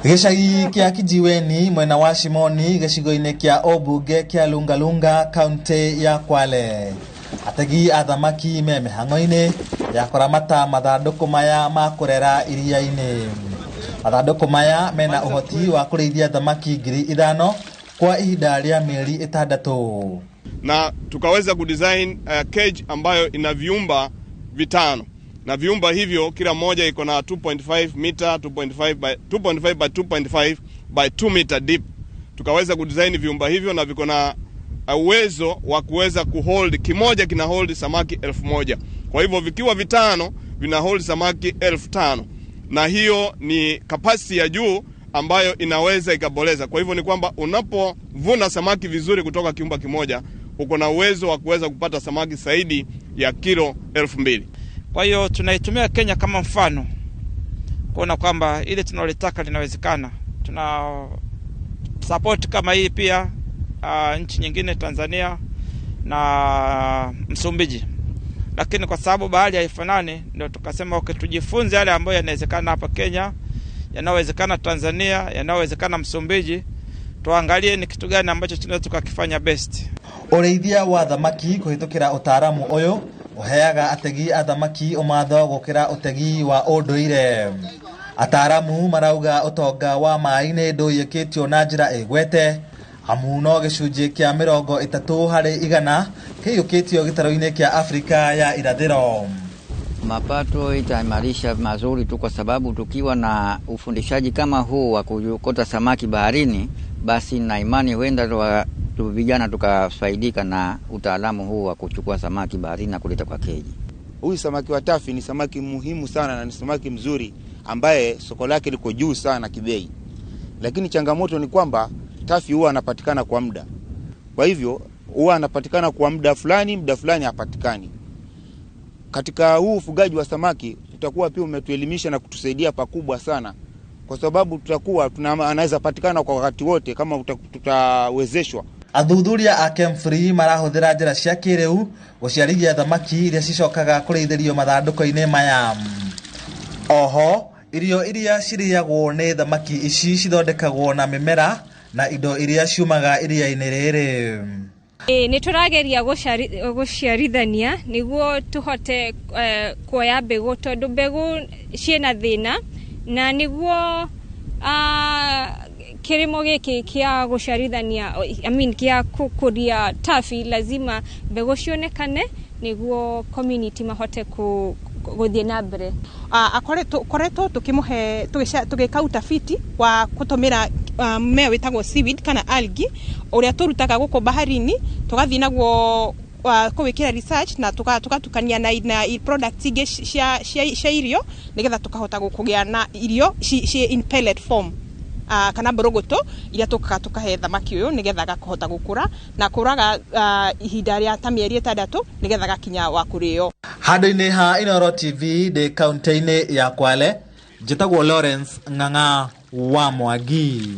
Gĩcagi kĩa Kijiweni mwena wa Shimoni gĩcigo-inĩ kĩa ũmbunge kĩa Lungalunga kaunti ya Kwale. Ategi a thamaki me mĩhang'o-inĩ ya kũramata mathandũkũ maya ma kũrera iria-inĩ. Mathandũkũ maya mena ũhoti wa kũrĩithia thamaki 5,000 kwa ihinda rĩa mĩeri 6. Na tukaweza kudesign cage ambayo ina vyumba vitano, na vyumba hivyo kila moja iko na 2.5 meter, 2.5 by 2.5 by 2.5 by 2 meter deep. Tukaweza kudesign vyumba hivyo na viko na uwezo wa kuweza kuhold, kimoja kina hold samaki 1,000. Kwa hivyo vikiwa vitano vina hold samaki 5,000, na hiyo ni capacity ya juu ambayo inaweza ikaboleza. Kwa hivyo ni kwamba unapovuna samaki vizuri kutoka kiumba kimoja, uko na uwezo wa kuweza kupata samaki zaidi ya kilo 2,000. Kwa hiyo tunaitumia Kenya kama mfano kuona kwamba ile tunalotaka linawezekana. Tuna support kama hii pia nchi nyingine, Tanzania na Msumbiji, lakini kwa sababu bahari haifanani, ndio tukasema okay, tujifunze yale ambayo yanawezekana hapa Kenya, yanayowezekana Tanzania, yanayowezekana Msumbiji, tuangalie ni kitu gani ambacho tunaweza tukakifanya best. Ũrĩithia wa thamaki kũhĩtũkĩra ũtaaramu ũyũ ũheaga ategi a thamaki ũmatho gũkĩra ũtegi wa ũndũire. Ataaramu marauga ũtonga wa maĩ-inĩ ndũiyũkĩtio na njĩra ĩgwete, amu no gĩcunjĩ kĩa 30% kĩiyũkĩtio gĩtarũ-inĩ kĩa Afrika ya irathĩro. Mapato itaimarisha mazuri tu, kwa sababu tukiwa na ufundishaji kama huu wa kuokota samaki baharini, basi na imani huenda tu vijana tukafaidika na utaalamu huu wa kuchukua samaki baharini na kuleta kwa keji. Huyu samaki wa tafi ni samaki muhimu sana na ni samaki mzuri ambaye soko lake liko juu sana kibei. Lakini changamoto ni kwamba tafi huwa anapatikana kwa muda. Kwa hivyo huwa anapatikana kwa muda fulani, muda fulani hapatikani. Katika huu ufugaji wa samaki utakuwa pia umetuelimisha na kutusaidia pakubwa sana, kwa sababu tutakuwa anaweza patikana kwa wakati wote kama tutawezeshwa. Athuthuria a KEMFRI marahũthĩra njĩra cia kĩrĩu gũciarithia thamaki iria cicokaga kũrĩithĩrio mathandũkũ-inĩ maya. Oho, irio iria cirĩagwo nĩ thamaki ici cithondekagwo na mĩmera na indo iria ciumaga iria-inĩ rĩrĩ. Nĩ tũrageria gũciarithania nĩguo tũhote kuoya mbegũ, tondũ mbegũ ciĩna thĩna, na nĩguo kĩrĩmo gĩkĩ kĩa gũciarithania, I mean, kĩa gũkũria tafi, lazima mbegũ cionekane nĩguo community mahote gũthiĩ na mbere. Akoretwo tũkĩmũhe, tũgĩka utafiti wa gũtũmĩra mmea wĩtagwo seaweed kana algae ũrĩa tũrutaga gũkũ baharini, tũgathiĩ naguo kũwĩkĩra research na tũgatukania na products ingĩ cia irio nĩgetha tũkahota kũgĩa na irio ci in pellet form, kana mbũrũgũtũ iria tũkaga tũkahe thamaki ũyũ nĩgetha gakahota gũkũra na kũraga ihinda rĩa ta mĩeri 6 nĩgetha gakinya wa kũrĩo. Handũ-inĩ ha Inooro TV ndĩ kaunti-inĩ ya Kwale, njĩtagwo Lawrence Ng'ang'a wa Mwangi.